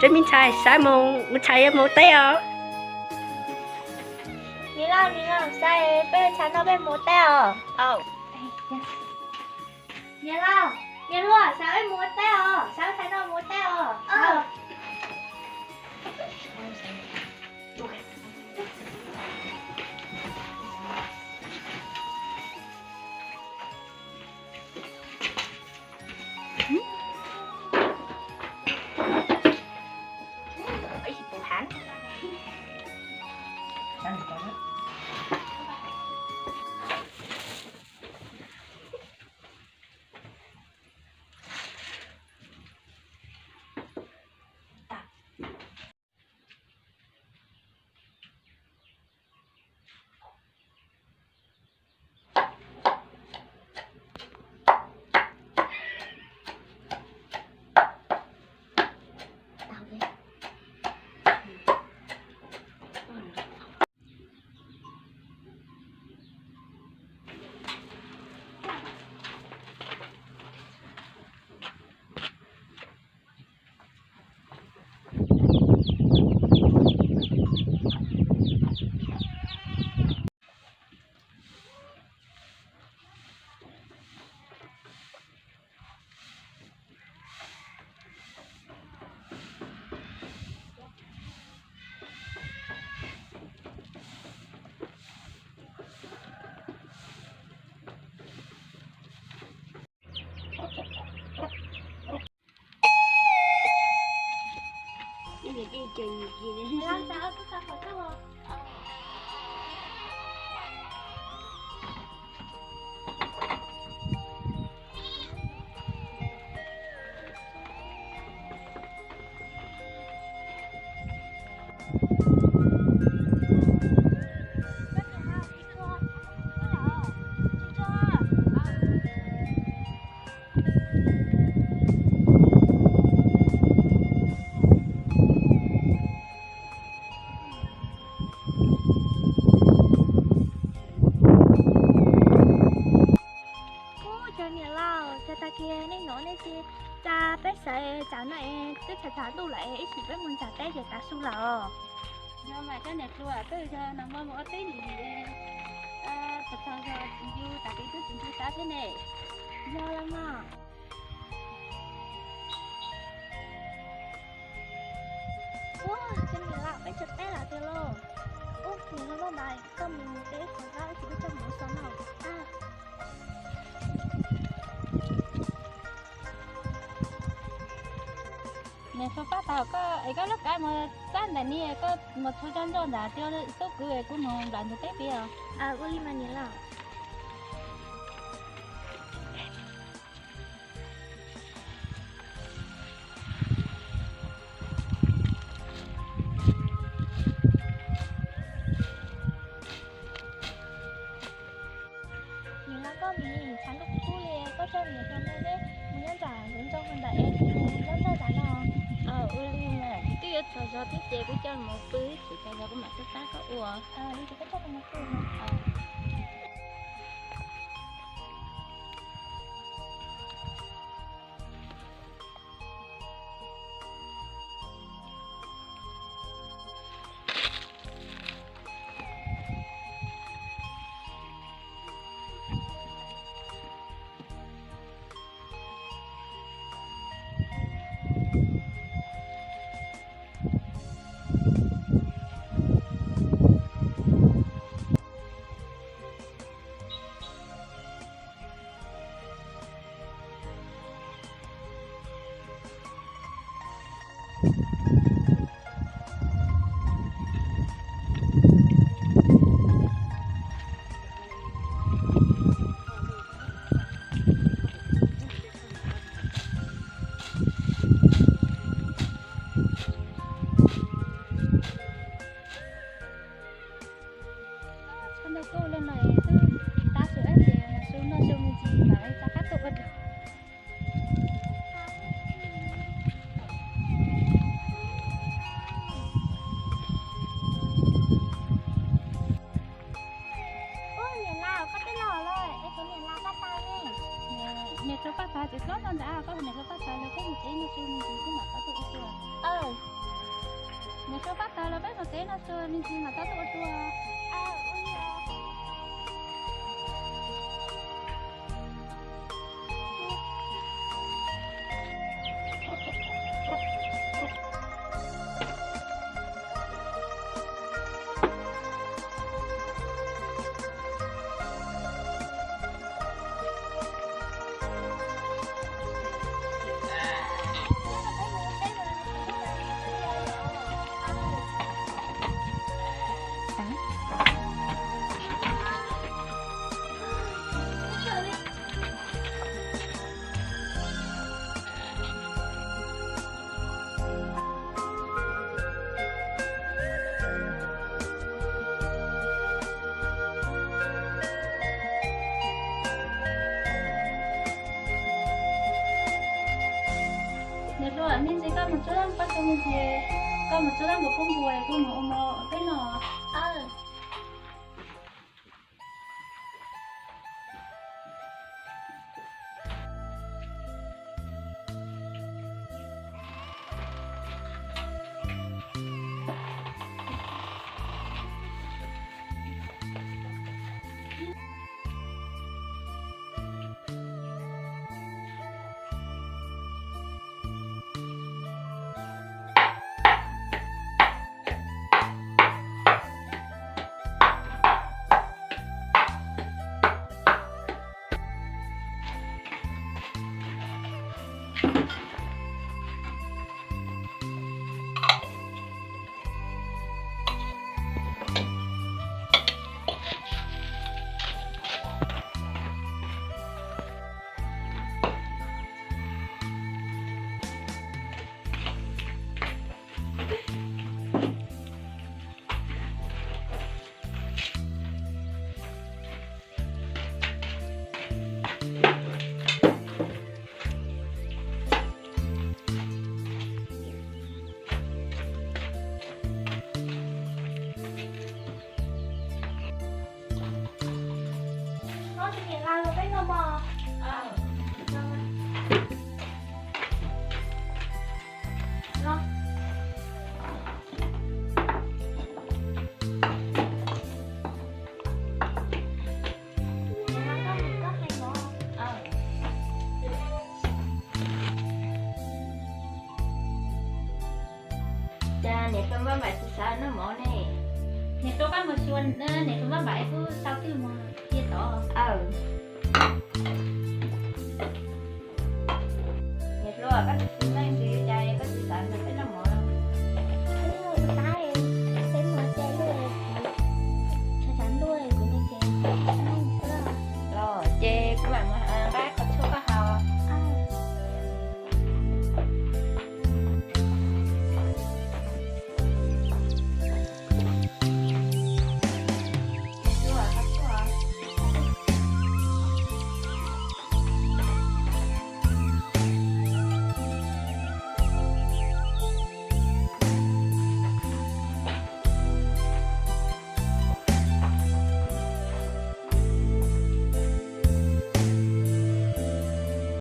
Peb me ntxhais, xav mus, mus tshais yuav mus teb os. Niam laus, niam laus, xav peb tshais no peb mus teb os. Niam laus, niam hluas, xav peb mus teb os, xav tshais no mus teb os. Ub, cov niam laus, cas tag kis nej hnov nej tsis, cas peb xav tsam no es twb tshav tshav ntuj lawm es ib sim peb mus nram teb ces tav su lawm. Yog mas cov niam hluas, twb yog nag hmo mus ua teb lim lim, tag tag zog tsis ncu, tag kis twb tsis ncu tav thiab ne. Yog los mas. Ub, cov niam laus, peb tsis teb lawm tiag lauj. Ub, niam hluas, bye bye, koj mus teb qhov zaub, ib sim peb coj mus ua xov no. Niam hluas Paj Tau, koj es koj lub kav mus txab ntawm ni, koj mus txhua txhua ntawm tias tub kwv es kuv mus nram ntug teb pem os. Ua li mas niam laus. Niam laus, koj nim tshav ntuj kub li, koj coj niam hluas nraug peb mus nyob nram lub nroog ntawd es kuv mus nyob nram no. Ua li mas, twb yuav tsaus zog thiab ces kuv coj mus pw, tsaus zog kuv mam tuaj pab koj ua. Li ces koj coj kuv mus pw. Tshav ntuj kub li no es twb tab su ib ces mus su noj su me ntsis mam li rov qab tuaj ua dua. Ub, niam laus, koj twb los lawm es kuv niam laus Paj Tau ne? Niam hluas Paj Tau tseem hlob no ntag, koj niam hluas Paj Tau los koj mus tsev noj su me ntsis xwb mam rov tuaj ua dua. Niam Suav pab tawg los peb mus teb no xwb, me ntsis mam tau tuaj ua dua. Niam hluas, me ntsis koj mus tsuab pab tug me ntsis, koj mus tsuab npua pub npua, kuv mus ua mov peb noj. Cas niam hluas Npaj Npaim tsis xav noj mov ne? Niam hluas, koj mus xyuas niam hluas Npaj Npaim kuj tau twg mog.